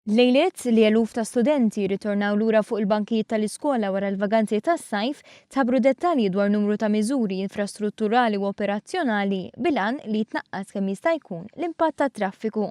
Lejliet li eluf ta' studenti rritornaw lura fuq il-bankijiet tal-iskola wara l-vaganzi tas-sajf, tħabbru dettalji dwar numru ta' miżuri infrastrutturali u operazzjonali bil-għan li jitnaqqas kemm jista' jkun l-impatt tat-traffiku.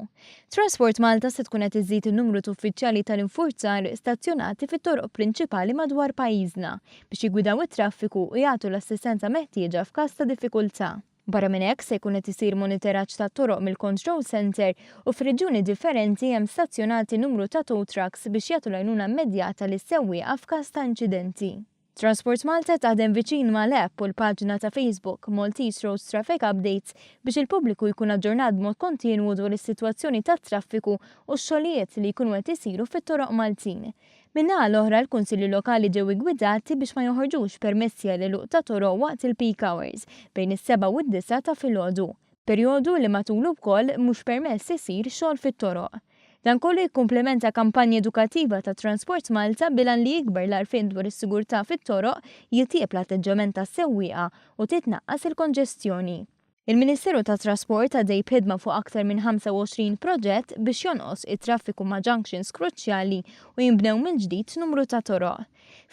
Transport Malta se tkun qed iżżid in-numru t'uffiċjali tal-infurzar stazzjonati fit-toroq prinċipali madwar pajjiżna biex jiggwidaw it-traffiku u jagħtu l-assistenza meħtieġa f'każ ta' diffikultà. Barra minn hekk, se jkun qed isir monitoraġġ tat-toroq mill-Control Centre u f'reġjuni differenti hemm stazzjonati numru ta' tow trucks biex jagħtu l-għajnuna immedjata lis-sewwieqa f'każ ta' inċidenti. Transport Malta taħdem viċin mal-app u l-paġna ta' Facebook Maltese Roads Traffic Updates biex il-pubbliku jkun aġġornat b'mod kontinwu dwar is-sitwazzjoni tat-traffiku u x-xogħlijiet li jkunu qed isiru fit-toroq Maltin. Min-naħa l-oħra l-Kunsilli Lokali ġew iggwidati biex ma joħorġux permessi għal għeluq ta' toroq waqt il-peak hours, bejn is-sebgħa u d-disgħa ta' filgħodu, perjodu li matulu wkoll mhux permess isir xogħol fit-toroq. Dan kollu jikkumplementa kampanja edukattiva ta' Transport Malta bil-għan li jikber l-għarfien dwar is-sigurtà fit-toroq, jitjieb l-atteġġjament tas-sewwieqa u titnaqqas il-konġestjoni. Il-Ministeru tat-Trasport għaddej b'ħidma fuq aktar minn 25 proġett biex jonqos it-traffiku ma' junctions kruċjali u jinbnew mill-ġdid numru ta' toroq.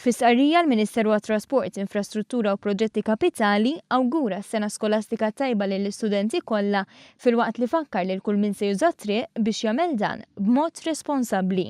Fi stqarrija, l-Ministeru għat-Trasport, Infrastruttura u Proġetti Kapitali awgura sena skolastika tajba lill-istudenti kollha filwaqt li fakkar lil kull min se juża t-triq biex jagħmel dan b'mod responsabbli.